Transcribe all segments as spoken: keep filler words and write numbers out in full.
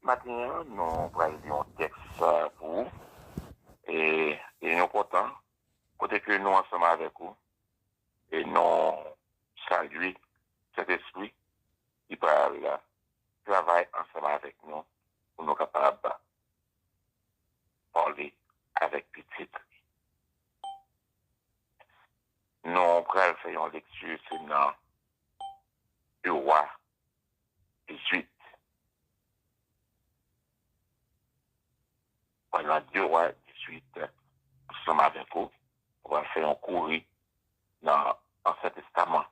Maten an, nou pral li yon tèks pou ou. E, e nou kontan, kote ke nou ansanm avèk ou, e nou salye Sentespri ki pral travay ansanm avèk nou pou nou kapab pale avèk pitit li. Nou pral fè yon lekti, se nan de Wa dizuit. Mwen nan de Wa dizuit, ansanm avèk ou, nou pral fè yon kouri nan Ansyen Testaman.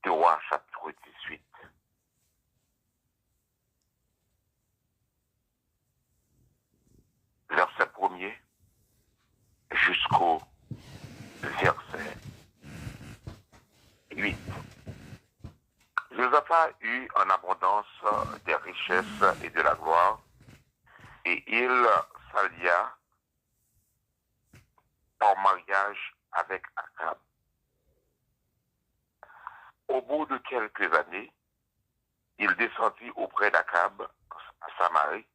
De Wa, chapitre dizuit. Vèsè premye jisko vèsè uit. Josaphat eut en abondance des richesses et de la gloire, et il s'allia par mariage avec Akab. Au bout de quelques années, il descendit auprès d'Akab à Samarie.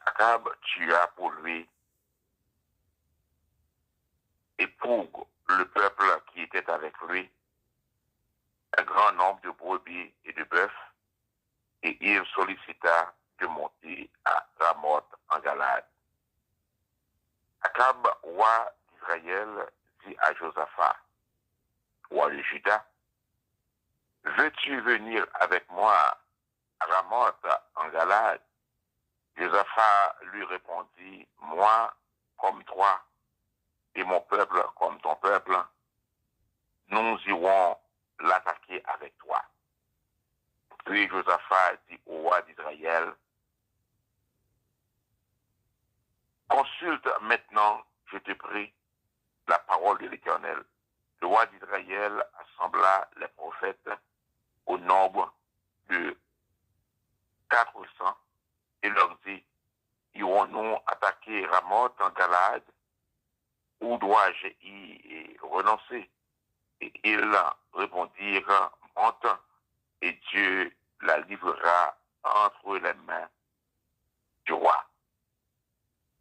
Akab tua pour lui et pour le peuple qui était avec lui un grand nombre de brebis et de bœufs, et il sollicita de monter à Ramoth en Galaad. Akab, roi d'Israël, dit à Josaphat, roi de Juda, veux-tu venir avec moi à Ramoth en Galaad? Josaphat lui répondit, moi comme toi, et mon peuple comme ton peuple, nous irons l'attaquer avec toi. Puis Josaphat dit au roi d'Israël, consulte maintenant, je te prie, la parole de l'Éternel. Le roi d'Israël assembla les prophètes au nombre de quatre cents et leur dit, irons-nous attaquer Ramoth en Galaad ou dois-je y renoncer? Et ils répondirent, monte, et Dieu la livrera entre les mains du roi.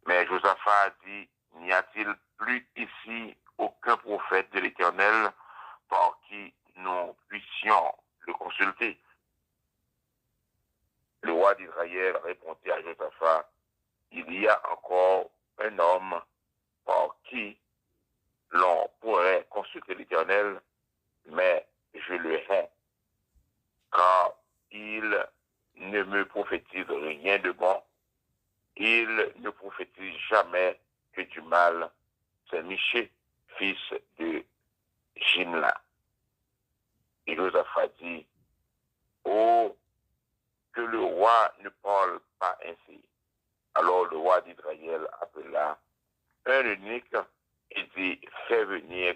Mais Josaphat dit, n'y a-t-il plus ici aucun prophète de l'Éternel par qui nous puissions le consulter? Le roi d'Israël répondit à Josaphat, il y a encore un homme par qui l'on pourrait consulter l'Éternel, mais je le hais, car il ne me prophétise rien de bon, il ne prophétise jamais que du mal, c'est Michée, fils de Jimla. Et Josaphat dit, oh, que le roi ne parle pas ainsi. Alors le roi d'Israël appela un eunuque et dit, fais venir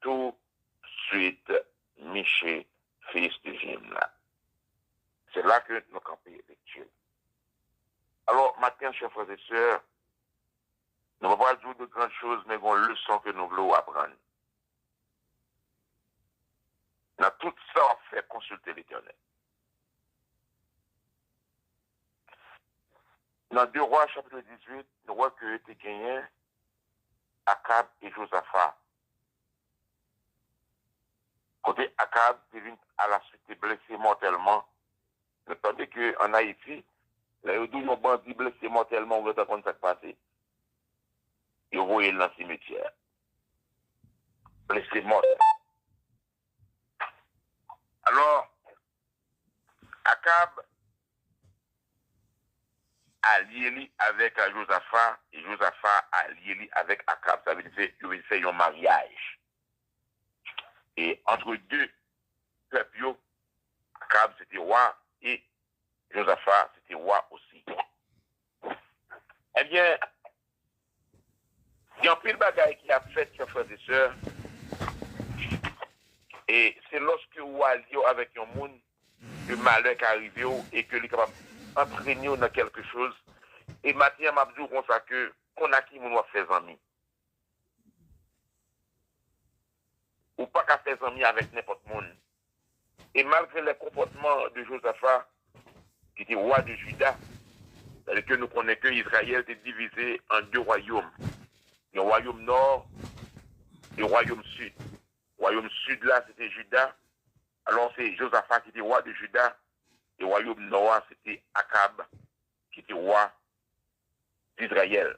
tout de suite Michée, fils de Jimla. C'est là que nous campons avec Dieu. Alors, maintenant, chers frères et sœurs, nou pa pral di w de grann choz, men gon leson ke nou vle w aprann. Nan tout sa w ap fè, konsilte Letènèl. Nan de Wa chapit dizuit, nou wè ke te genyen Akab e Jozafa. Kote Akab te vin alaswit te blese mòtèlman. Nou tande ke ann Ayiti, lè yo di w yon bandi blese mòtèlman, ou gentan konn sa k pase. Yo voye l nan simetyè. Blese mòtèl. Alò, Akab alye li avèk Jozafa, e Jozafa alye li avèk Akab. Sa vle di se, yo vin fè yon maryaj. E antre de pèp yo, Akab se te wa e Jozafa se te wa osi. Ebyen, gen anpil bagay ki ap fèt, chè frè e sè. E se lòske ou alye w avèk yon moun, ke malè ka rive w e ke li kapab antrene w nan kèlke choz. E maten an, m ap di w konsa ke konn ak ki moun w ap fè zanmi. Ou pa ka fè zanmi avèk nenpòt moun. E malgre lè konpòtman de Jozafa, ki te wa de Jida, sètadi ke nou konnen ke Izrayèl te divize an de wayòm. Yon wayòm nò e wayòm sid. Wayòm sid la, se te Jida. Alò, se Jozafa ki te wa de Jida. E wayòm nò a, se te Akab ki te wa Izrayèl.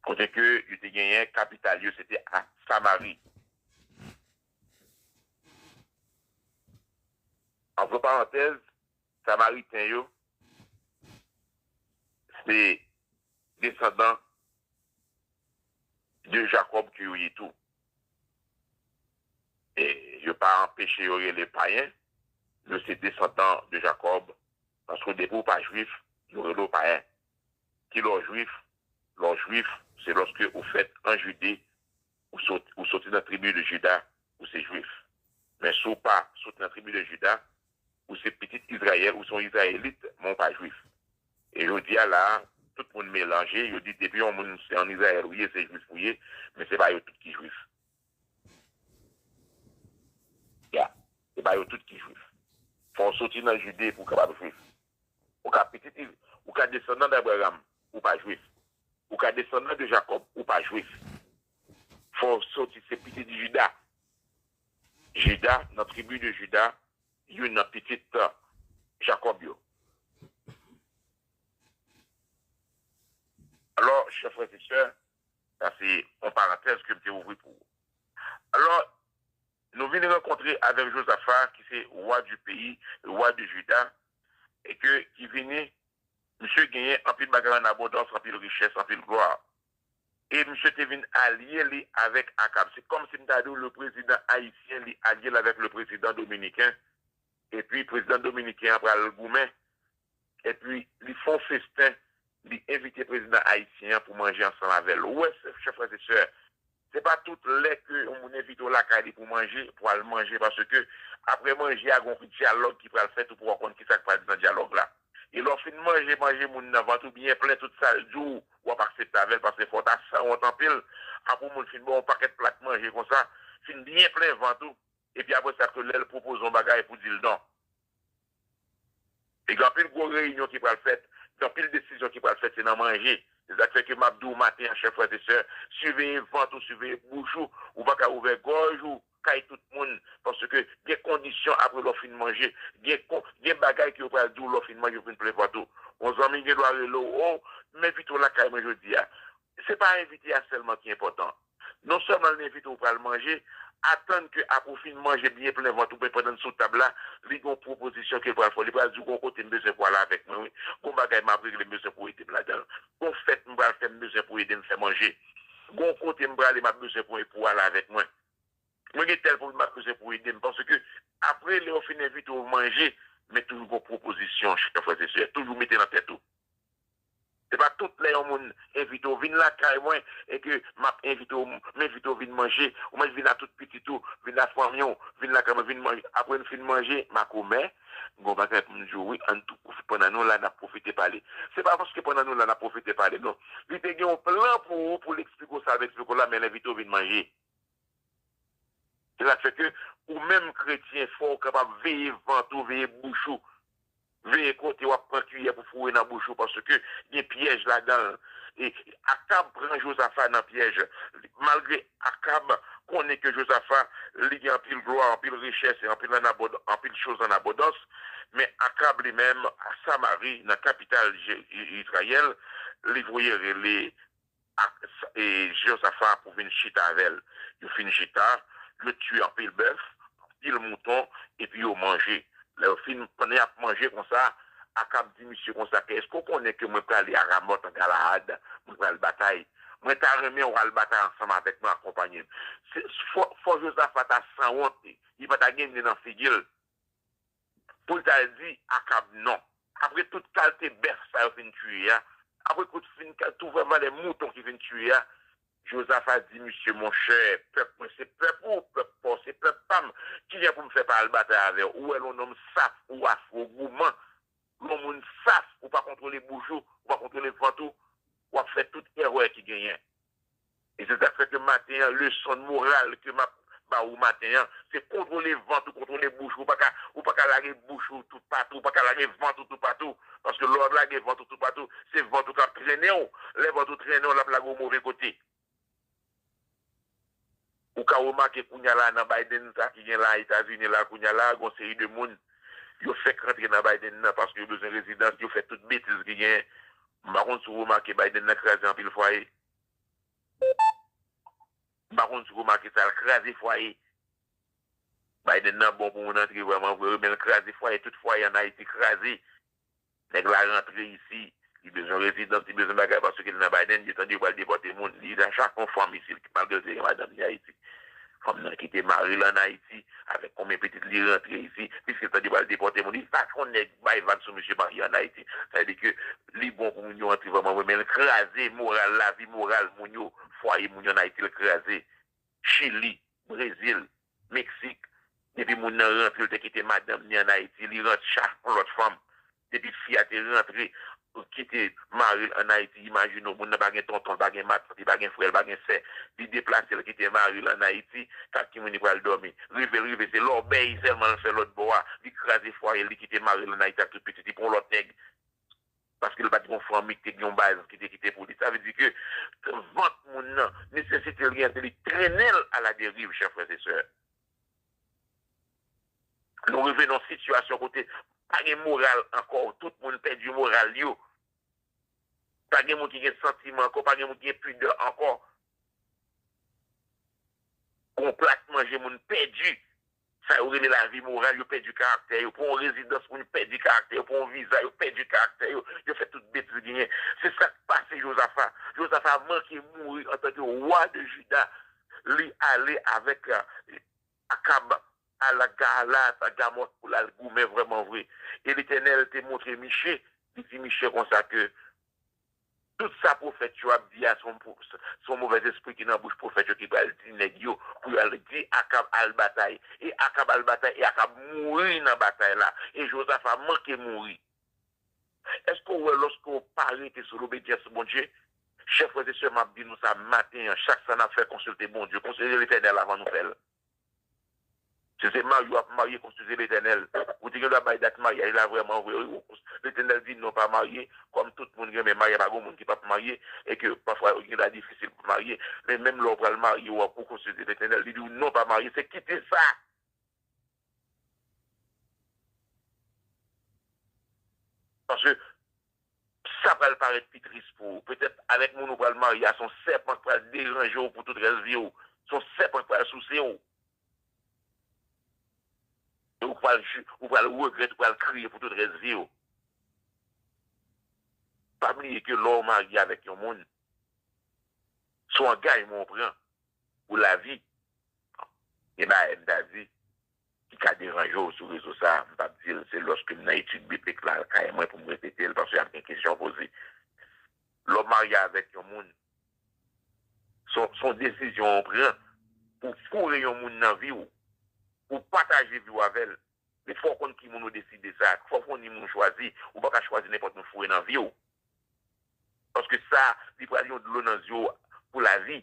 Kote ke yo te genyen kapital yo, se te a Samari. Antre parantèz, Samariten yo, se desandan de Jakòb ke yo ye tou. E yo pa anpeche yo rele payen, yo se desandan de Jakòb, paske depi w pa jwif, yo rele w payen. Ki lè w jwif? Lè w jwif, se lòske ou fèt an Jide, ou sot-, ou soti nan tribi de Jida, ou se jwif. Men si w pa soti nan tribi de Jida, ou se pitit Izrayèl, ou se yon Izrayelit, men w pa jwif. E jodi a la, tout moun melanje, yo di depi yon moun se an Izrayèl ou ye, se jwif ou ye, men se pa yo tout ki jwif. Ya, se pa yo tout ki jwif. Fò w soti nan Jide pou w kapab jwif. Ou ka pitit, ou ka desandan d'Abraham, ou pa jwif. Ou ka desandan de Jakòb, ou pa jwif. Fò w soti, se pitit Jida. Jida, nan tribi de Jida, youn nan pitit, uh, Jakòb yo. Alò, chè frè e sè, sa se yon parantèz ke m te ouvri pou ou. Alò, nou vin rankontre avèk Jozafa, ki se wa di peyi, wa de Jida, e ke, ki vini, misye genyen anpil bagay an abondans, anpil richès, anpil glwa. E misye te vin alye li avèk Akab. Se kòmsi m ta di w, le prezidan ayisyen, li alye l avèk le prezidan dominiken. Epi prezidan dominiken an pral goumen. Epi li fè yon festen, li envite prezidan ayisyen an pou manje ansanm avè l. Ou wè, chè frè e sè, se pa tout lè ke yon moun envite w lakay li pou manje, pou al manje, paske apre manje a, gen yon dyalòg ki pral fèt, ou poko konn kisa k pral di nan dyalòg la. E lè w fin manje, manje moun nan vant ou byen plen, tout sa l di w, w ap aksepte avè l, paske fò w ta sanwont anpil, apre yon moun fin ba w yon pakèt plat manje konsa, fin byen plen vant ou, epi apre sa, ke lè l pwopoze yon bagay pou di l non. E gen anpil gwo reyinyon ki pral fèt, gen anpil desizyon ki pral fèt, se nan manje. Se sa k fè ke m ap di w maten an, chè frè e sè, siveye vant ou, siveye bouch ou, ou pa ka ouvè gòj ou kay tout moun, paske gen kondisyon apre lè w fin manje, gen kon-, gen bagay ke yo pral di w lè w fin manje, w fin plen vant ou. Yon zanmi gen dwa rele w, o, m envite w lakay mwen jodi a. Se pa envite a sèlman ki enpòtan. Non sèlman l envite w pral manje, atann ke apre w fin manje byen plen vant ou, men pandan n sou tab la, li gen yon pwopozisyon ke l pral fè w. Li pral di w, gon kote m bezwen pou w ale avèk mwen, wi. Gon bagay m ap regle, m bezwen pou w ede m ladan l. Gon fèt m pral fè, m bezwen pou w ede m fè manje. Gon kote m prale, m ap bezwen pou, pou w ale avèk mwen. Mwen gen tèl pwoblèm, m ap bezwen pou w ede m. Paske apre lè yo fin envite w manje, men toujou gon pwopozisyon, chè frè e sè, toujou mete nan tèt ou. Se pa tout lè yon moun envite w vin lakay mwen, e ke m ap envite w, m envite w vin manje, ou mèt vin a tout pitit ou, vin a fanmi w, vin lakay mwen, vin manje. Apre n fin manje, makomè, m gon bagay pou m di w, wi, ann tou pwofi-, pandan nou la, n ap pwofite pale. Se pa paske pandan nou la, n ap pwofite pale, non. Li te gen yon plan pou ou, pou l eksplike w sa l eksplike w la, men l envite w vin manje. Se sa k fè ke ou menm kretyen, fò w kapab veye vant ou, veye bouch ou, veye kote w ap pran kiyè pou foure nan bouch ou, paske gen pyèj ladan l. E Akab pran Jozafa nan pyèj. Malgre Akab konnen ke Jozafa, li gen anpil glwa, anpil richès e anpil an abond-, anpil choz an abondans, men Akab li menm, a Samari, nan kapital Je-, I-, Izrayèl, li voye rele ak, e, Jozafa pou vin chita avè l. Yo fin chita, yo tiye anpil bèf, anpil mouton, epi yo manje. Lè yo fin, pandan y ap manje konsa, Akab di misye konsa ke, èske w konnen ke mwen prale a Ramòt an Galaad, mwen pral batay? Mwen ta renmen w al batay ansanm avèk mwen, akonpanye m. Se, fò, fò Jozafa ta sanwont, li pa ta gen nen nan figi l. Pou l t al di Akab non. Apre tout kalte bèf sa yo fin tiye a, apre tout fin ka-, tout valè mouton ki fin tiye a, Jozafa di misye, monchè, pèp mwen se pèp ou, pèp pa w se pèp pa m, ki Kiyès pou m fè pa al batay avè w? Ou wè l yon nonm saf, ou afwo, gouman. Yon moun saf, ou pa kontwole bouch ou, ou pa kontwole vant ou, w ap fè tout erè ki genyen. E se sa k fè ke maten an, leson moral ke m ap ba ou maten an, se kontwole vant ou, kontwole bouch ou. Ou pa ka, ou pa ka lage bouch ou toupatou, ou pa ka lage vant ou toupatou. Paske lè w ap lage vant ou toupatou, se vant ou k ap trennen w. Lè vant ou trennen w, l ap lage w move kote. Ou ka remake kounye a la nan Biden sa ki gen la Etazini la kounye a la, gon seri de moun yo fèk rantre nan Biden nan paske yo bezwen rezidans, yo fè tout betiz ki genyen. M pa konn si w remake Biden nan kraze anpil fwaye. M pa konn si w remake sa, l kraze fwaye. Biden nan bon pou moun antre vrèman vre, wi, men l kraze fwaye, tout fwaye ann Ayiti kraze. Nèg la rantre isi, li bezwen rezidans, li bezwen bagay, paske l nan Biden, yo tande yo pral depòte moun. Li nan chak yon fanm isi, malgre l te gen madanm li Ayiti. Fanm nan kite mari l ann Ayiti, avèk konbyen pitit li rantre isi, piske l tande yo pral depòte moun. Li pa t yon nèg bay vag sou misye marye ann Ayiti. Sa vle di ke li bon pou moun yo antre vrèman vre, men l kraze moral, lavi moral moun yo, fwaye moun yo ann Ayiti, l kraze. Chili, Brezil, Meksik. Depi moun nan rantre, l te kite madanm ni ann Ayiti, li rantre chache yon lòt fanm. Depi fi a te rantre, kite mari l ann Ayiti, imajine w, moun nan pa gen tonton, l pa gen matant, li pa gen frè, l pa gen sè. Li deplase, l kite mari l ann Ayiti, k ak ki moun li pral dòmi? Rive l rive, se lòbèy sèlman l fè lòt bò a. Li kraze fwaye l, li kite mari l ann Ayiti ak tout pitit, li pran yon lòt nèg. Paske l pa t gen yon fanmi ki te gen yon baz ki te kite pou li. Sa vle di ke vant moun nan, nesesite l genyen, se li trennen l à la dérive, chè frè e sè. Nou rive nan yon sitiyasyon kote pa gen moral ankò, tout moun pèdi moral yo. Pa gen moun ki gen santiman ankò, pa gen moun ki gen pidè ankò. Gon plat manje moun pèdi. Sa yo rele lavi moral, yo pèdi karaktè yo. Pou yon rezidans, moun pèdi karaktè yo. Pou yon viza, yo pèdi karaktè yo. Yo fè tout betiz genyen. Se sa k pase Jozafa. Jozafa manke mouri antanke wa de Jida. Li ale avèk, eh, Akab al Gaalat, Gamòt, pou l al goumen vrèman vre. E Letènèl te montre Miche, li di Miche konsa ke tout sa pwofèt yo ap di a, se yon, se yon movèzespri ki nan bouch pwofèt yo ki pral di nèg yo pou y al di Akab al batay. E Akab al batay, e Akab mouri nan batay la. E Jozafa manke mouri. Èske w wè lòske w pa rete sou lobedyans Bondye? Chè frè e sè, m ap di nou sa maten an, chak sa n ap fè, konsilte Bondye, konsilte Letènèl avan nou fè l. Si se marye w ap marye, konsilte Letènèl. Ou te gen dwa bay dat maryaj la vrèman vre, wi. Letènèl di non, pa marye. Kòm tout moun renmen marye, pa gen moun ki p ap marye, e ke pafwa gen dwa difisil pou marye. Men menm lè w pral marye, w ap, ou konsilte Letènèl, li di w non, pa marye, se kite sa. Paske sa pral parèt pi tris pou ou. Petèt avèk moun ou pral marye a, se yon sèpan k pral deranje w pou tout rès vi w. Se yon sèpan k pral souse w. E ou pral, ou pral regrèt, ou pral kriye pou tout rès vi w. Pa bliye ke lè w marye avèk yon moun, se yon angajman w pran pou lavi. Gen bagay m ta di ki ka deranje w sou rezo sa a, m p ap di l, se lòske m nan etid biblik la, kay mwen pou m repete l, paske ap gen kesyon poze. Lè w marye avèk yon moun, se yon, se yon desizyon w pran pou foure yon moun nan vi w, pou pataje vi w avè l. Men fò w konn ki moun ou deside sa, fò w konn ki moun ou chwazi, ou pa ka chwazi nenpòt moun foure nan vi w. Paske sa, li pral yon dlo nan zye w pou lavi.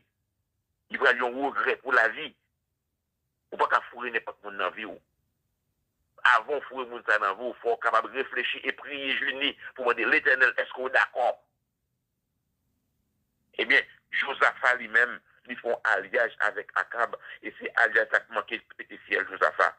Li pral yon regrè pou lavi. Ou pa ka foure nenpòt moun nan vi w. Avan w foure moun sa nan vi w, fò w kapab reflechi e priye, jene pou mande Letènèl, èske w dakò? Ebyen, Jozafa li menm, li fè yon alyaj avèk Akab, e se alyaj sa k manke pete fyèl Jozafa.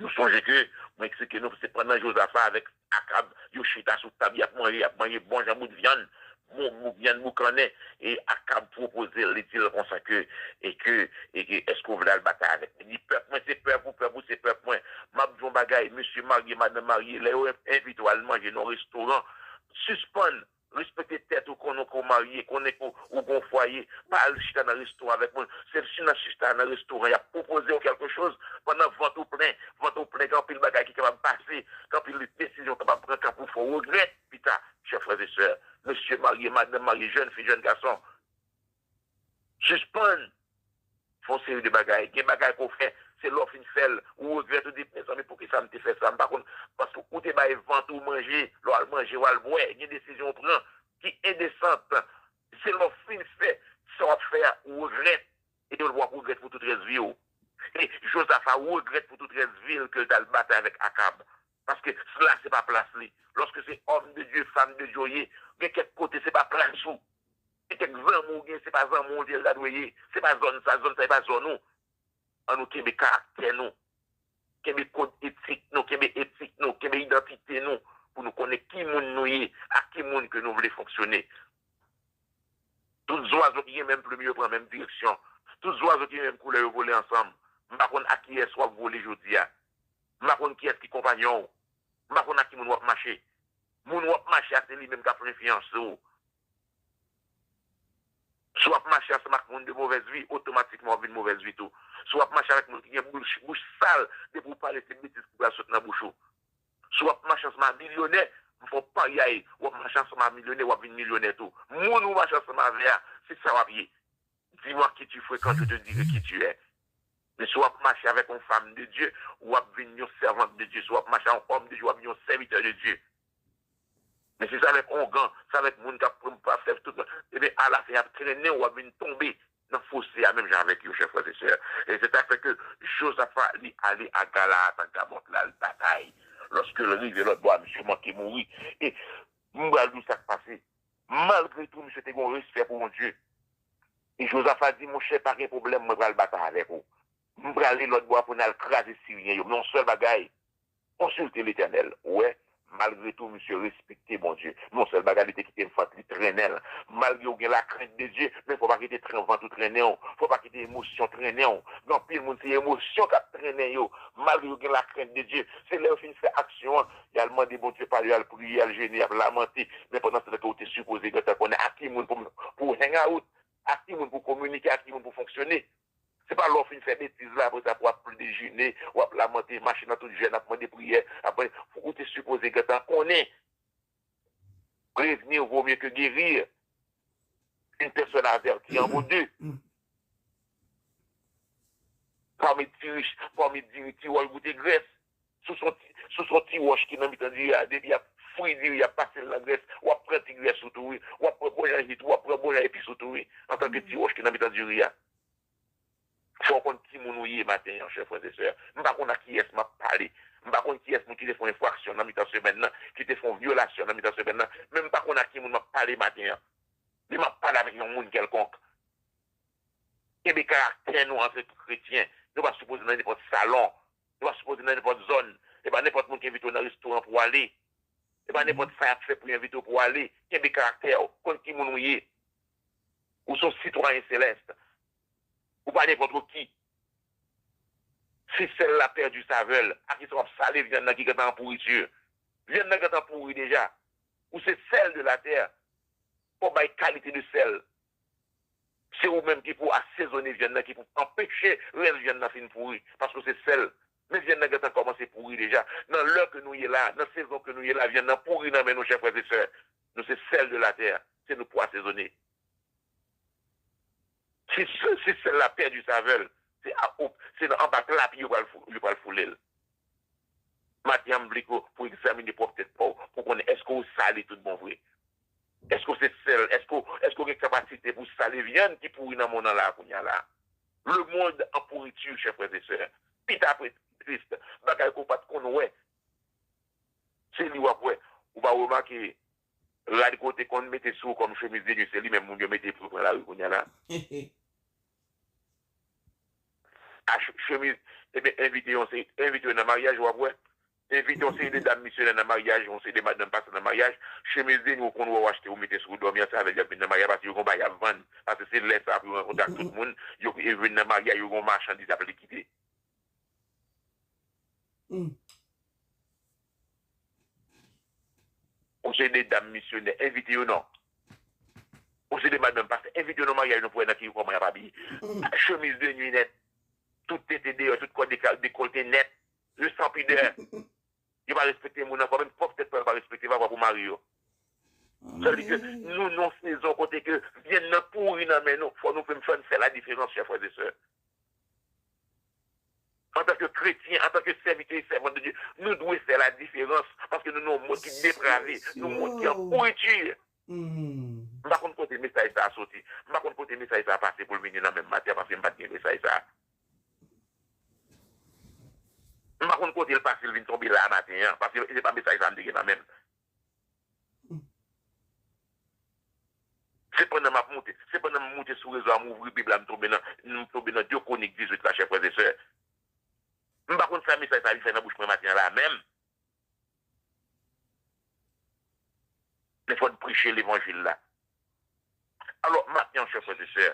Nou sonje ke mwen eksplike nou, se pandan Jozafa avèk Akab, yo chita sou tab, y ap manje, y ap manje bon jan bout vyann, bon bout vyann boukannen, e Akab pwopoze l, li di l konsa ke, e ke, e ke, èske w vle al batay avèk mwen? Li di, pèp mwen se pèp ou, pèp ou se pèp mwen. M ap di w yon bagay, mesye marye, madanm marye, lè yo envite w al manje nan yon restoran, sispann respekte tèt ou, konnen ke w marye, konnen ke w gen yon fwaye, pa al chita nan restoran avèk moun. Se si nan chita nan restoran, y ap pwopoze w kèlke choz, pandan vant ou plen, vant ou plen, gen anpil bagay ki kapab pase, gen anpil desizyon w kapab pran k ap pou fè w regrèt pita, chè frè e sè, mesye marye, madanm marye, jèn fi, jèn gason. Sispann fè yon seri de bagay. Gen bagay ke w fè Se lè w fin fè l, ou regrèt, ou di, mezanmi, poukisa m te fè sa? M pa konn. Paske ou te bay vant ou manje, lè w al manje, w al bwè. Gen desizyon w pran ki endesant. Se lè w fin fè sa w ap fè a, ou regrèt. E w ap regrèt pou tout rès vi w. E Jozafa regrèt pou tout rès vi l ke l t al batay avèk Akab. Paske la se pa plas li. Lòske se homme de Dieu, femme de Dieu w ye, gen kèk kote se pa plas ou. Gen kèk zanmi w gen, se pa zanmi w li ta dwe ye. Se pa zòn sa, zòn sa e pa zòn ou. An nou kenbe karaktè nou. Kenbe kòd etik nou, kenbe etik nou, kenbe idantite nou, pou nou konnen ki moun nou ye, ak ki moun ke nou vle fonksyone. Tout zwazo ki gen menm plim yo pran menm direksyon. Tout zwazo ki gen menm koulè yo vole ansanm. M pa konn ak kiyès w ap vole jodi a. M pa konn kiyès ki konpanyon w. M pa konn ak ki moun w ap mache. Moun w ap mache a se li menm k ap enfliyanse w. Si w ap mache ansanm ak moun de movèz vi, otomatikman w ap vin movèz vi tou. Si w ap mache avèk moun ki gen bouch, bouch sal, depi w pale se betiz ki pral sot nan bouch ou. Si w ap mache ansanm ak milyonè, m fè w paryay, w ap mache ansanm ak milyonè, w ap vin milyonè tou. Moun ou mache ansanm avè a, se sa w ap ye. Dis-moi qui tu fréquentes, je te dirai qui tu es. Men si w ap mache avèk yon femme de Dieu, w ap vin yon servante de Dieu. Si w ap mache ak yon homme de Dieu, w ap vin yon serviteur de Dieu. Men si se avèk ongan, se avèk moun k ap pran pa fè tout, ebyen, alafen, y ap trennen w, w ap vin tonbe nan fose a, menm jan avèk yo, chè frè e sè. E se sa k fè ke Jozafa, li ale a Galaad, a Gamòt la, l batay. Lòske l rive lòt bò a, misye manke mouri. E m pral di w sa k pase. Malgre tou, misye te gen yon respè pou Bondye. E Jozafa di, monchè, pa gen pwoblèm, mwen pral batay avèk ou. M prale lòt bò a pou n al kraze Siryen yo. Men yon sèl bagay, konsilte Letènèl. Ou wè, malgre tou, misye respekte Bondye. Men yon sèl bagay, li te kite vant li trennen l. Malgre w gen lakrent de Dye, men fò w pa kite tren vant ou trennen w. Fò w pa kite emosyon trennen w. Gen anpil moun, se emosyon k ap trennen yo. Malgre yo gen lakrent de Dye, se lè yo fin fè aksyon an, y al mande Bondye padon, y al priye, y al jene, y ap lamante. Men pandan se tan ke w te sipoze gentan konnen ak ki moun pou, pou w hang out, ak ki moun pou w kominike, ak ki moun pou w fonksyone. Se pa lè w fin fè betiz la, apre sa pou w ap pledejine, w ap lamante, mache nan tout jèn, ap mande priyè, ap mande, ou te sipoze gentan konnen. Prévenir vaut mieux que guérir. Une personne avertie en vaut deux. Parmi ti rich, parmi diri, ti wòch goute grès. Si w se yon ti, si w se yon ti wòch ki nan mitan diri a, depi y ap fri diri, y ap pase l nan grès, w ap pran ti grès ou tou wi, w ap pran bon jan ji tou, w ap pran bon jan epis ou tou wi, antanke ti wòch ki nan mitan diri a. Fò w konn ki moun ou ye maten an, chè frè e sè. M pa konn ak kiyès m ap pale. M pa konn kiyès moun ki te fè yon enfraksyon nan mitan semèn nan, ki te fè yon vyolasyon nan mitan semèn nan, men m pa konn ak ki moun m ap pale maten an. Men m ap pale avèk yon moun kèlkonk. Kenbe karaktè nou antanke kretyen. Nou pa sipoze nan nenpòt salon. Nou pa sipoze nan nenpòt zòn. E pa nenpòt moun ki envite w nan restoran pou w ale. E pa nenpòt sa y ap fè pou yo envite w pou w ale. Kenbe karaktè w. Konn ki moun ou ye. Ou se yon sitwayen selès. Ou pa nenpòt ki. Si sèl la pèdi savè l, a kisa w ap sale vyann nan ki gentan an pouriti? Vyann nan gentan pouri deja. Ou se sèl de la tè. Fò w bay kalite de sèl. Se ou menm ki pou asezone vyann nan, ki pou anpeche rès vyann nan fin pouri, paske w se sèl. Men vyann nan gentan kòmanse pouri deja. Nan lè ke nou ye la, nan sezon ke nou ye la, vyann nan pouri nan men nou, chè frè e sè. Nou se sèl de la tè, se nou pou asezone. Si, si, si sèl la pèdi savè l, se a, o, se nan anba klapye yo pral fou-, yo pral foule l. Maten an, m vle ke w egzamine pwòp tèt pa w, pou w konnen èske w sale tout bon vre. Èske w se sèl? Èske w, èske w gen kapasite pou w sale vyann ki pouri nan monn nan la a kounye a la? Le monde en pourriture, chè frè e sè. Pita apre Kris, bagay ke w pa t konn wè, se li w ap wè. Ou pa remake rad ke w te konn mete sou ou kòm chemiz de nuit, se li menm moun yo mete pou yo pran lari kounye a la. A ch-, chemiz, ebyen, envite yon seri, envite yo nan maryaj, w ap wè. Envite yon seri de dam misyonè nan maryaj, yon seri de madanm pastè nan maryaj. Chemiz de nuit ou konn wè w achte, ou mete sou ou dòmi ansanm avè l, y ap vin nan maryaj, paske yo gon bagay y ap vann. Paske se lè sa pou yo rankontre ak tout moun, yo vin nan maryaj, yo gon machandiz y ap likide. Yon seri de dam misyonè, envite yo non. Yon seri de madanm pastè, envite yo nan maryaj nou pou wè nan ki kòman y ap abiye. Chemiz de nuit nèt, tout tete deyò, tout kò deka-, dekolte nèt, yo san pidè. Yo pa respekte moun ankò, menm pwòp tèt pa yo pa respekte, pa pou mari yo. Sa vle di ke nou nan yon sezon kote ke vyann nan pouri nan men nou, fò nou fè, fè, fè la diferans, chè frè e sè. Antanke kretyen, antanke sèvitè e sèvant de Dye, nou dwe fè ladiferans, paske nou nan yon mond ki deprave, yon mond ki an pouriti. M pa konn kote mesaj sa a soti. M pa konn kote mesaj sa a pase pou l vini nan men m maten an, paske m pa t gen mesaj sa a. M pa konn kote l pase, l vin tonbe la a maten an, paske se pa mesaj sa a m te gen nan men m. Se pandan m ap moute, se pandan m moute sou rezo a, m ouvri Bib la, m tonbe nan, m tonbe nan de Kwonik dizuit la, chè frè e sè. M pa konn sa mesaj sa a vin fè nan bouch mwen maten an la menm. Men fò n preche levanjil la. Alò, maten an, chè frè e sè,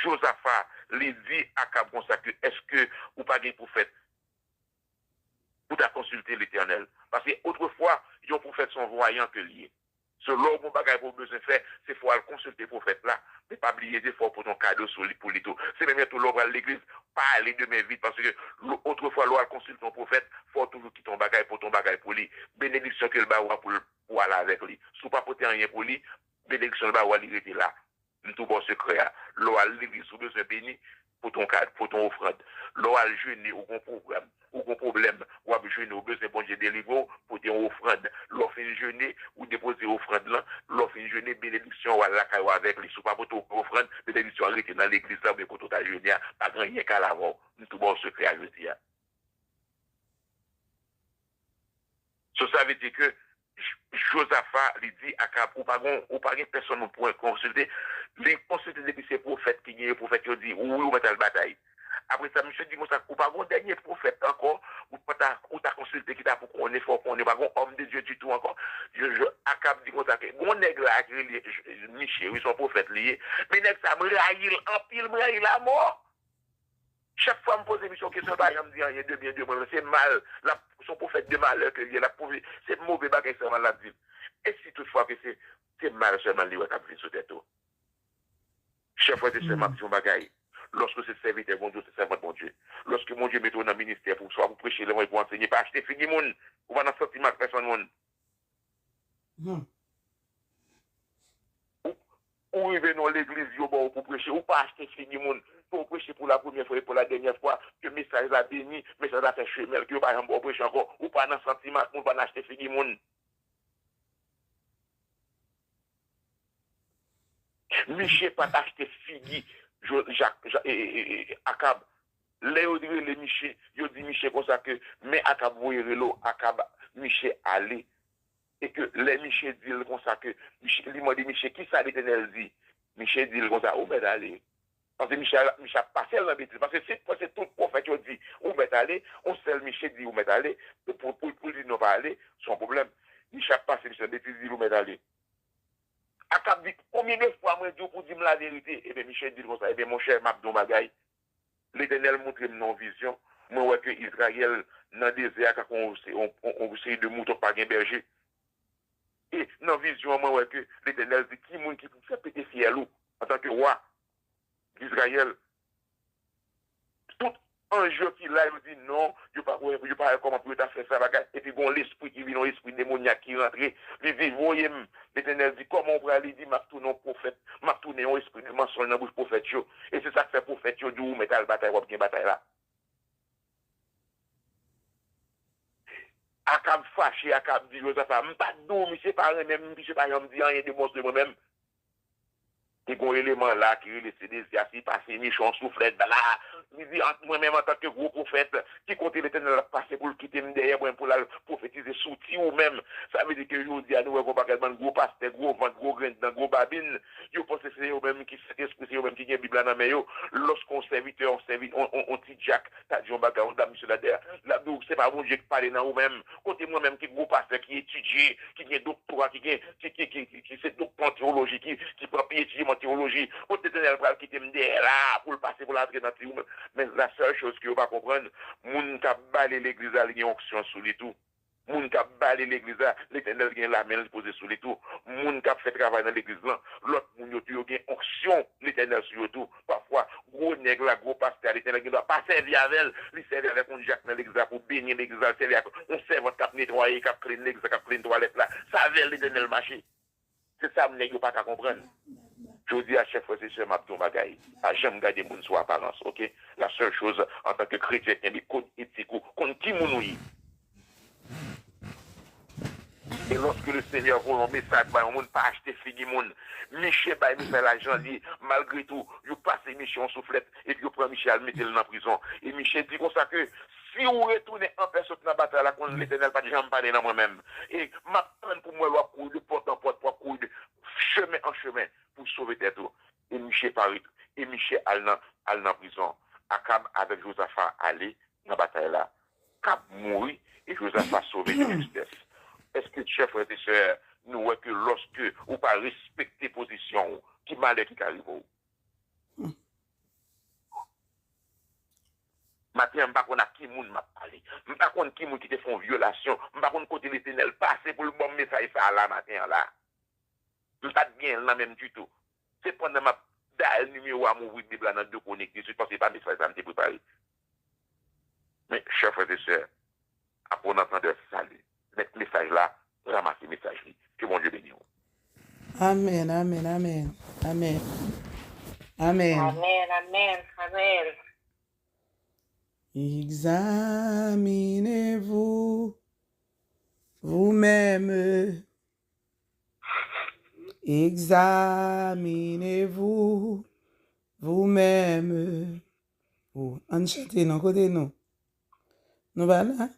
Jozafa, li di Akab konsa ke, èske ou pa gen pwofèt pou ta konsilte Letènèl? Paske otrefwa, yon pwofèt se yon vwayan ke l ye. So, lè w gen yon bagay pou w bezwen fè, se fò w al konsilte pwofèt la. Men pa bliye, se fò w pote yon kado sou li, pou li tou. Se menm jan tou, lè w pral legliz, pa ale de men vid, paske l-, otrefwa, lè w al konsilte yon pwofèt, fò w toujou kite yon bagay, pote yon bagay pou li. Benediksyon ke l ba ou a pou l, pou w ale avèk li. Si w pa pote anyen pou li, benediksyon l ba ou a, li rete la. M tou ba w sekrè a. Lè w al legliz, ou bezwen beni, pote yon kad, pote yon ofrann. Lè w al jene, ou gon pwogram, ou gon pwoblèm, w ap jene, ou bezwen Bondye delivre w, pote yon ofrann. Lè w fin jene, ou depoze ofrann lan. Lè w fin jene, benediksyon an, w al lakay ou avèk li. Si w pa pote ofrann, benediksyon an rete nan legliz la oubyen kote w t al jene a, pa gen anyen k al avè w. M tou ba w sekrè a jodi a. So, sa vle di ke J-, Jozafa, li di Akab, ou pa gon, ou pa gen pèsonn pou konsilte. Li konsilte depi se pwofèt ki gen, pwofèt yo di, wi, ou mèt al batay. Apre sa, misye di konsa, ou pa gon dènye pwofèt ankò, ou pa ta, ou ta konsilte ki ta pou konnen, fò w konnen, ou pa gon homme de Dieu ditou ankò. Je, je, Akab di konsa ke, gon nèg la ki rele J-, Miche, wi, se yon pwofèt li ye. Men nèg sa, m rayi l anpil, m rayi l amò. Chak fwa m poze misye yon kesyon, l pa janm di anyen de byen de mwen, men se mal, l ap, se yon pwofèt de malè ke l ye, l ap pwofite, se move bagay sèlman l ap di. E si toutfwa ke se, se mal sèlman li wè k ap vin sou tèt ou? Chè frè e sè, m ap di yon bagay. Lòske w se sèvitè Bondye, w se sèvant Bondye. Lòske Bondye mete w nan ministè pou, swa pou preche levanjil, pou ansenye, pa achte figi moun. Ou pa nan santiman ak pèsonn moun. Hmm. Ou, ou rive nan legliz, yo ba w pou preche, ou pa achte figi moun. Ke w preche pou la premyè fwa e pou la dènyè fwa, ke mesaj la beni, mesaj la fè chemen l, ke yo pa janm ba w preche ankò. Ou pa nan santiman ak moun, ou pa nan achte figi moun. Miche pa t achte figi Jo-, Jak, Ja-, e, e, e, e, Akab. Lè yo rele Miche, yo di Miche konsa ke, men Akab voye rele w, Akab, Miche ale. E ke lè Miche di l konsa ke, Miche, li mande Miche, kisa Letènèl di? Miche di l konsa, ou mèt ale. Paske Miche, Miche ap pase l nan betiz. Paske si, paske tout pwofèt yo di, ou mèt ale, yon sèl Miche di, ou mèt ale, pou, pou, pou l di non pa ale, se yon pwoblèm. Miche ap pase Miche nan betiz, di l, ou mèt ale. Akab di, konbyen de fwa mwen di w pou di m laverite? Ebyen, Miche di l konsa, ebyen, monchè, m ap di w yon bagay. Letènèl montre m nan yon vizyon, mwen wè ke Izrayèl nan dezè a tankou yon, yon, yon, yon seri de mouton k pa gen bèje. E nan vizyon an, mwen wè ke Letènèl di, ki moun ki pou fè pete fyèl ou antanke wa Izrayèl? Tout anj yo ki la, yo di non, yo pa wè, yo pa wè kòman pou yo ta fè sa bagay. Epi gon lespri ki vin, yon lespri demonyak ki rantre. Li di, voye m. Letènèl di, kòman w prale? Li di, m ap tounen yon pwofèt, m ap tounen yon espri de mansonj nan bouch pwofèt yo. E se sa k fè pwofèt yo di w, ou mèt al batay, w ap gen batay la. Akab fache, Akab di Jozafa, m pa t di w, misye pa renmen m, misye pa janm di anyen de bon sou mwen menm. Te gon eleman la ki rele Sedezyas, li pase Miche yon souflèt, bla. Li di, ant mwen menm antanke gwo pwofèt, ki kote Letènèl ap pase pou l kite m dèyè mwen pou l al pwofetize sou ti ou menm? Sa vle di ke jodi a nou wè gon pakèt bann gwo pastè, gwo vant, gwo grenn dan, gwo babin, yo panse se yo menm ki Sentespri, se yo menm ki gen Bib la nan men yo. Lòske yon sèvitè, yon sèvi-, yon, yon, yon ti dyak ta di yon bagay, yon dam sou latè, l ap di w, se pa Bondye ki pale nan ou menm. Kote mwen menm ki gwo pastè, ki etidye, ki gen doktora, ki gen, ki, ki, ki, ki, ki se doktè an teyoloji, ki, ki pran P H D an teyoloji, kote Letènèl pral kite m dèyè la pou l pase pou l antre nan ti ou menm? Men la sèl choz ke yo pa konprann, moun k ap bale legliz la, li gen onksyon sou li tou. Moun k ap bale legliz la, Letènèl gen lamen l poze sou li tou. Moun k ap fè travay nan legliz lan, lòt moun yo tou yo gen onksyon Letènèl sou yo tou. Pafwa, gwo nèg la, gwo pastè a, Letènèl gen dwa pa sèvi avè l. Li sèvi avèk yon dyak nan legliz la pou beni legliz la. Li sèvi ak yon sèvant k ap netwaye, k ap clean legliz la, k ap clean twalèt la. Se avè l Letènèl mache. Se sa nèg yo pa ka konprann. Jodi a, chè frè e sè, m ap di yon bagay. Pa janm gade moun sou aparans, oke? La sèl choz, antanke kretyen, kenbe kòd etik ou, konn ki moun ou ye. E lòske le Senyè voye yon mesaj bay yon moun, pa achte figi moun. Miche bay mesaj la jan li ye. Malgre tou, yo pase Miche yon souflèt, epi yo pran Miche al mete l nan prizon. E Miche di konsa ke, si w retounen an pèsòn nan batay la, konn Letènèl pa t janm pale nan mwen menm. E m ap tann pou m wè lè w ap kouri de pòt an pòt, pou w ap kouri de chemen an chemen pou sove tèt ou. E Miche pa ret, e Miche al nan, al nan prizon. Akab avèk Jozafa ale nan batay la. Akab mouri e Jozafa sove de justès. Èske, chè frè e sè, nou wè ke lòske ou pa respekte pozisyon w, ki malè ki ka rive w? Maten an, m pa konn ak ki moun m ap pale. M pa konn ki moun ki te fè yon vyolasyon. M pa konn kote Letènèl pase pou l ban m mesaj sa a la maten an la. M pa t gen l nan men m ditou. Se pandan m ap dayèl nimewo a, m ouvri Bib la nan de Kwonik dizuit, paske se pa mesaj sa m te prepare. Men, chè frè e sè, apre w nan tandè, sali. Mèt mesaj la, ranmase mesaj li. Ke Bondye beni w. Amèn, amèn, amèn, amèn. Amèn. Amèn, amèn, amèn. Examinez-vous vous-même. Examinez-vous vous-même. Oh, ann chante non, kote nou? Nou pa la?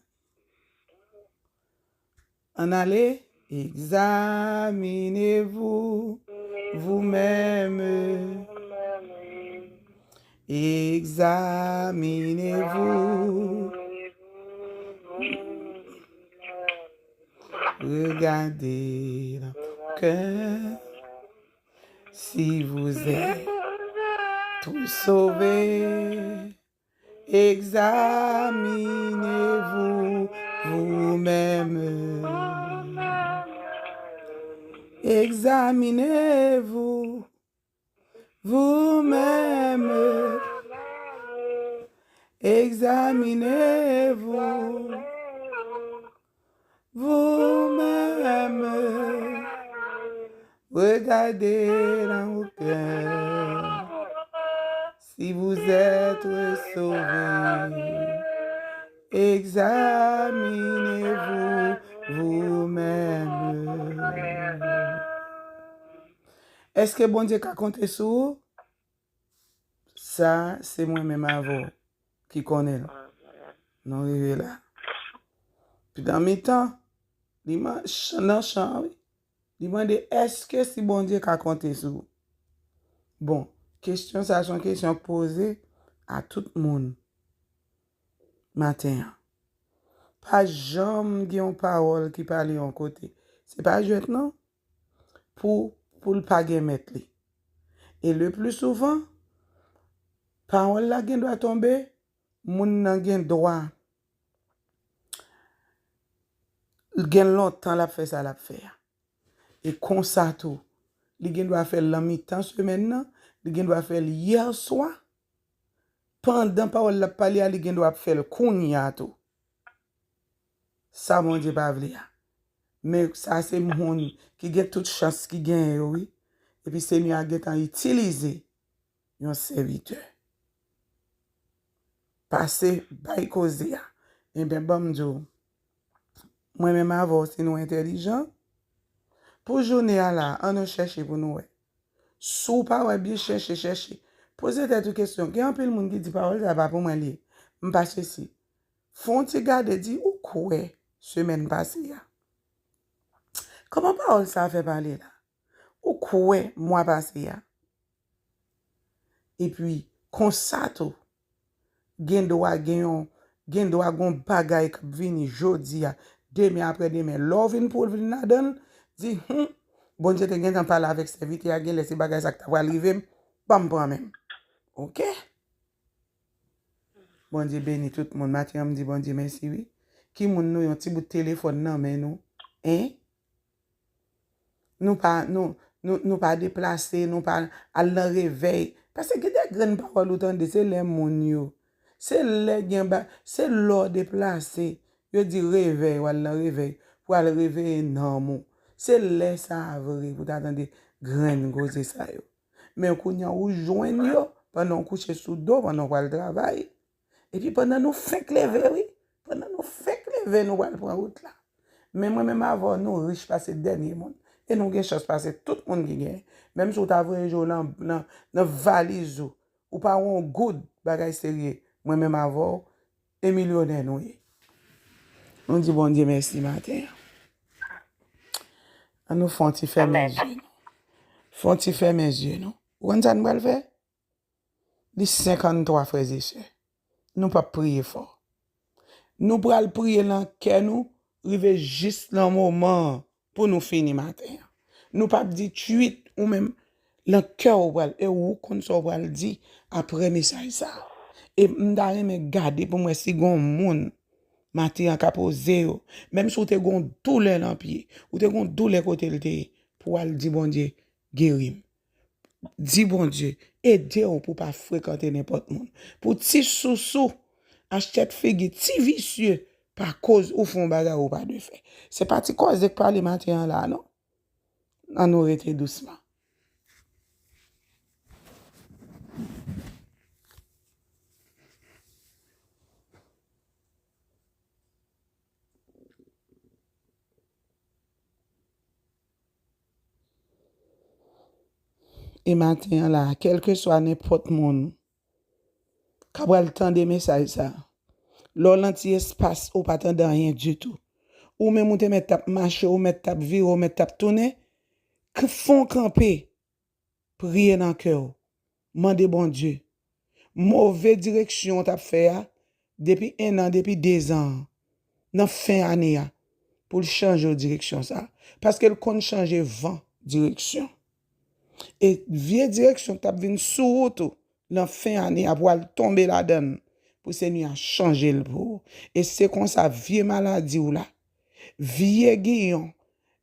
Ann ale. Examinez-vous vous-même. Examinez-vous. Regardez dans vos cœurs si vous êtes tous sauvés. Examinez-vous vous-même. Examinez-vous vous-même. Examinez-vous vous-même. Regardez dans vos cœurs si vous êtes sauvés. Examinez-vous vous-même. Èske Bondye ka konte sou ou? Sa, se mwen menm avè w ki konnen l. Nou rive la. Pi nan mitan, li man-, chan, nan chan an, wi. Li mande, èske si Bondye ka konte sou ou? Bon, kesyon sa a se yon kesyon k poze a tout moun maten an. Pa janm gen yon pawòl ki pale yon kote. Se pa jwèt non. Pou, pou l pa gen mèt li. E le pli souvan, pawòl la gen dwa tonbe, moun nan gen dwa gen lontan l ap fè sa l ap fè a. E konsa tou, li gen dwa fè l nan mitan semèn nan, li gen dwa fè l yè swa, pandan pawòl l ap pale a, li gen dwa ap fè l kounye a tou. Sa Bondye pa vle a. Men sa se moun ki gen tout chans ki genyen yo, wi. Epi Senyè a gentan itilize yon sèvitè. Pase bay koze a. Enben, ban m di w, mwen menm avè w, si nou entèlijan, pou jounen an la, ann nou chèche pou nou wè. Si w pa wè byen, chèche, chèche. Poze tèt ou kesyon. Gen anpil moun ki di, pawòl sa a pa pou mwen li ye. M pa sesi. Fè yon ti gade, di, ou kwè semèn pase a? Kòman pawòl sa a fè pale la? Ou kwè mwa pase a? Epi, konsa tou, gen dwa gen yon, gen dwa gen yon bagay k ap vini jodi a, demen, aprè demen. Lè w vin pou w vin ladan l, di, hmm, Bondye te gentan pale avèk sèvitè a, genlè se bagay sa k ta pral rive m, ban m pran men m. Oke? Bondye beni tout moun. Maten an, m di Bondye mèsi, wi. Ki moun nou yon ti bout telefòn nan men nou? Hein? Nou pa, nou, nou, nou pa deplase, nou pa al nan revèy. Paske gen de grenn pawòl ou tande, se lè moun yo. Se lè gen ba, se lè w deplase. Yo di revèy, w al nan revèy, pou al reveye nanm ou. Se lè sa a vre pou w ta tande grenn koze sa yo. Men kounye a ou jwenn yo pandan w kouche sou do, pandan w pral travay. Epi pandan nou fenk leve, wi, pandan nou fenk leve, nou pral pran wout la. Men mwen menm avè w, nou rich pase dènye moun. E nou gen chans pase tout moun ki genyen. Menm si w ta voye je w nan, nan, nan valiz ou, ou pa wè yon goud, bagay serye. Mwen menm avè w, e milyonè nou ye. Nou di Bondye mèsi maten an. An nou fè yon ti fèmen zye nou. Fè yon ti fèmen zye nou. Ou konn sa n pral fè? Li senkanntwa, frè e sè. Nou p ap priye fò. Nou pral priye nan kè nou, rive jis nan moman an pou nou fini maten an. Nou p ap di twit ou menm, nan kè w pral, e ou konn sa w pral di apre mesaj sa a. E m ta renmen gade pou m wè si gen yon moun maten an ka poze yo, menm si w te gen yon doulè nan pye, ou te gen yon doulè kote l te ye, pou w al di Bondye, geri m. Di Bondye, ede w pou w pa frekante nenpòt moun. Pou ti sousou, achèt figi, ti visye, pa koz ou fè yon bagay ou pa dwe fè. Se pa ti kòze k pale maten an la a, non. An nou rete dousman. E maten an la, kèlkeswa nenpòt moun k ap pral tande mesaj sa a, lè w nan ti espas ou pa tande anyen ditou, ou menm ou te mèt t ap mache, ou mèt t ap vire, ou mèt t ap tounen, k- fè w kanpe, priye nan kè w, mande Bondye move direksyon w t ap fè a depi en an, depi dezan an, nan fen ane a, pou l chanje w direksyon sa a. Paske l konn chanje van direksyon. E vye direksyon k t ap vin sou wout ou nan fen ane a, pou w al tonbe ladan l, pou Senyè a chanje l pou ou. E se konsa, vye maladi w la, vye giyon,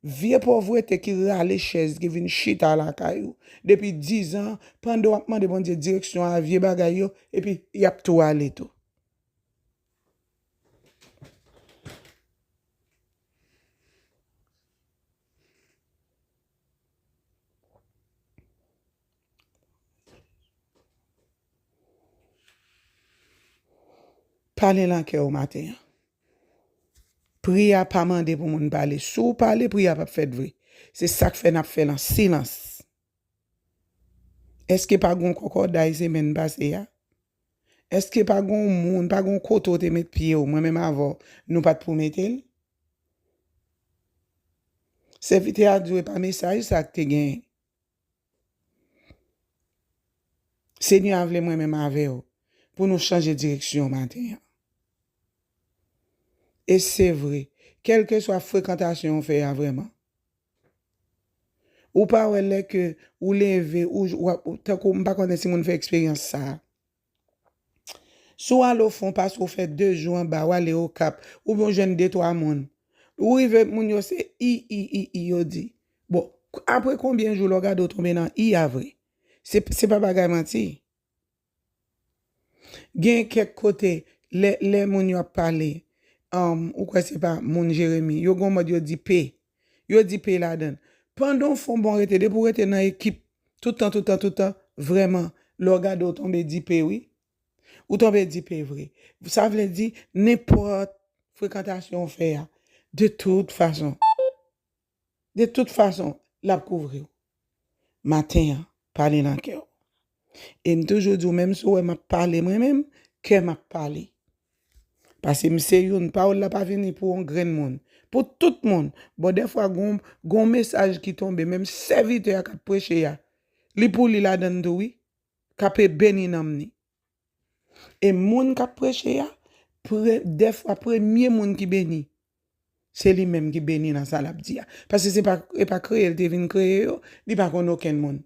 vye povrete ki rale chèz, ki vin chita lakay ou depi dizan, pandan w ap mande Bondye direksyon a vye bagay yo, epi y ap tou ale tou. Pale nan kè w maten an. Priyè a pa mande pou moun pale. Si w pale, priyè a p ap fèt vre. Se sa k fè n ap fè l an silans. Èske pa gen yon kòkòday semèn pase a? Èske pa gen yon moun, pa gen yon kote w te met pye w, mwen menm avè w, nou pa t pou mete l? Sèvitè a di w e pa mesaj sa k te genyen. Senyè a vle mwen menm avè w pou nou chanje direksyon maten an. E se vre, kèlkeswa frekantasyon w fè a vrèman, ou pa wè lè ke ou leve, ou, ou, ou, tankou m pa konnen si moun fè eksperyans sa a. Si w ale w fè yon pase, w fè de jou anba, w ale Okap, oubyen w jwenn de twa moun. Ou rive, moun yo se i, i, i, i, yo di. Bon, apre konbyen jou lè w gade w tonbe nan i a vre? Se, se pa bagay manti. Gen kèk kote, lè, lè moun yo ap pale, um, ou kwè se pa moun Jeremi, yo gen yon mòd yo di pe. Yo di pe ladan l. Pandan w fè yon bon rete, depi w rete nan ekip, tout tan, tout tan, tout tan, vrèman, lè w gade w tonbe di pe, wi. Ou tonbe di pe vre. Sa vle di, nenpòt frekantasyon w fè a, de tout fason, de tout fason, l ap kouvri w. Maten an, pale nan kè w. E m toujou di w, menm si w wè m ap pale mwen menm, kè m ap pale. Paske m se youn, pawòl la pa vini pou yon grenn moun. Pou tout moun. Bon, dèfwa, gon, gon mesaj ki tonbe, menm sèvitè a k ap preche a, li pou li ladan l tou, wi. K ap beni nanm ni. E moun k ap preche a, pre, dèfwa, premye moun ki beni, se li menm ki beni nan sa l ap di a. Paske se pa, e pa kreye l te vin kreye yo, li pa konn okenn moun.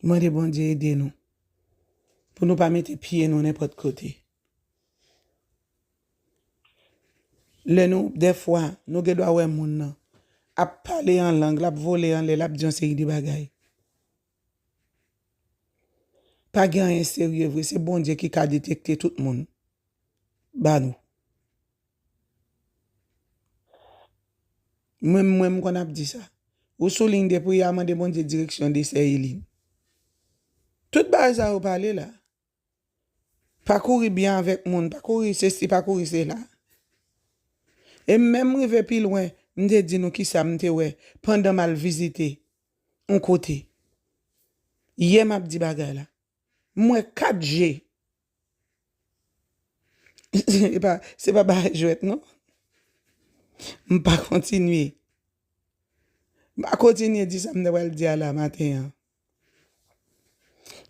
Mande Bondye ede nou, pou nou pa mete pye nou nenpòt kote. Lè nou, dèfwa, nou gen dwa wè moun nan, ap pale an lang, l ap vole anlè, l ap di yon seri de bagay. Pa gen anyen serye vre, se Bondye ki ka detekte tout moun ba nou. Mwen, mwen, m konn ap di sa. Ou sou liy de priyè a, mande Bondye direksyon de sè Elin. Tout bagay sa yo pale la. Pa kouri byen avèk moun, pa kouri sesi, pa kouri sela. E m menm rive pi lwen, m te di nou kisa m te wè pandan m al vizite yon kote. Yè m ap di bagay la. M wè kat je. Se pa, se pa bagay jwèt, non. M pa kontinye. M pa kontinye di sa m te pral di a la maten an.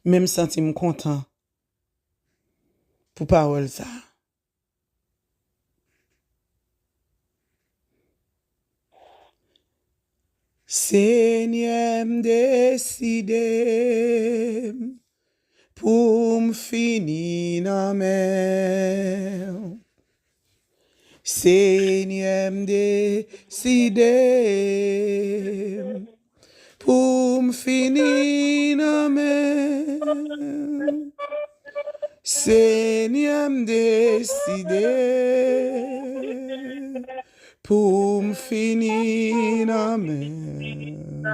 Men m santi m kontan pou pawòl sa a. Senyè, m deside m pou m fini nan men w. Senyè, m deside m pou m fini nan men w. Senyè, m deside pou m fini nan men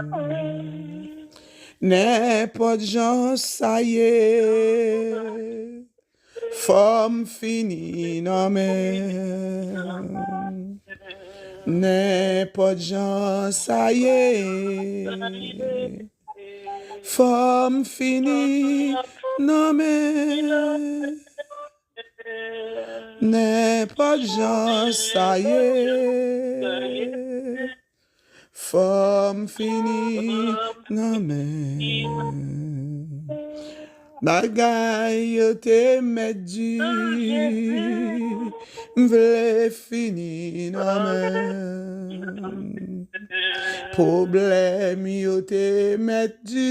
w. Nenpòt jan sa ye, fò m fini nan men w. Nenpòt jan sa ye, fò m fini nan men w. Nenpòt jan sa ye, fò m fini nan men w. Bagay yo te mèt di, m vle fini nan men w. Pwoblèm yo te mèt di,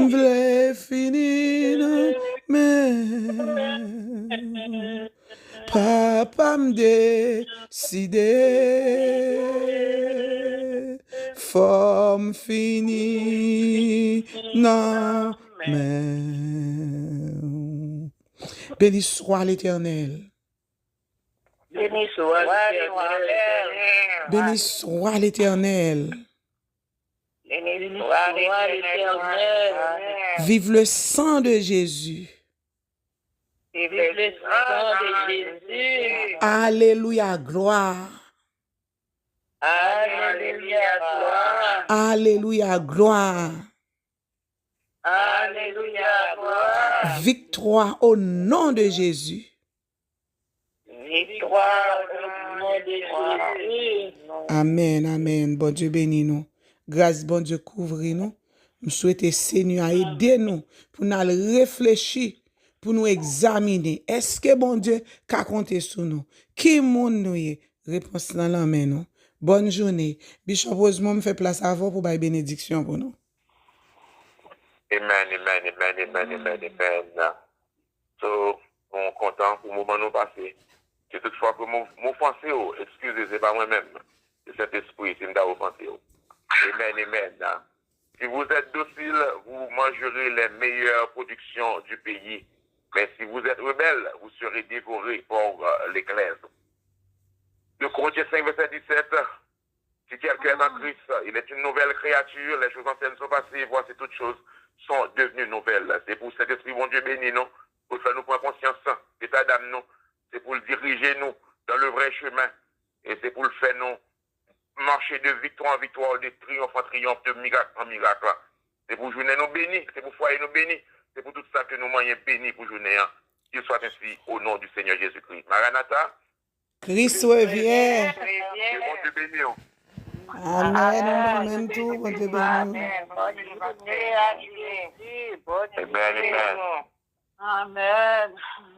m vle fini nan men w. Papa, m deside, fò m fini nan men w. Béni soit l'Éternel. Béni soit l'Éternel. Béni soit l'Éternel. Béni soit l'Éternel. Vive le sang de Jésus. Vive le sang de Jésus. Alléluia, gloire. Alléluia, gloire. Alléluia, gloire. Alléluia, gloire. Victoire au nom de Jésus. Victoire au nom de Jésus. Amèn, amèn. Bondye beni nou. Gras Bondye kouvri nou. M swete Senyè a ede nou pou n al reflechi, pou nou egzamine. Èske Bondye ka konte sou nou? Ki moun nou ye? Repons lan nan men nou. Bòn jounen. Bishop Rosemond, m fè plas avè w pou bay benediksyon pou nou. Amen, amen, amen, amen, amen, amen. So, nou kontan pou moman nou pase. Si toutfwa ke m ofanse w, eskize, se pa mwen menm. Se Sentespri, si m ta ofanse w. Amen, amen. Si vous êtes docile, vous mangerez les meilleures productions du pays. Mais si vous êtes rebelles, vous serez dévorés par euh, les glaives. De Corinthiens cinq, verset dix-sept, Si quelqu'un est en Christ, il est une nouvelle créature, les choses anciennes sont passées, voici toutes choses sont devenues nouvelles. Se pou Sentespri Bondye beni nou, pou l fè nou pran konsyans eta dam nou, se pou l dirije nou dans le vrai chemin, e se pou l fè nou mache de viktwa an viktwa, de triyonf an triyonf, de mirak an mirak. Se pou jounen nou beni, se pou fwaye nou beni, se pou tout sa ke nou manyen beni pou jounen an. Qu'il soit ainsi au nom du Seigneur Jésus-Christ. Maranatha, Kris revyen. Ke Bondye beni w. Amèn. Ou menm tou, Bondye beni w. Amen, amen. Amen.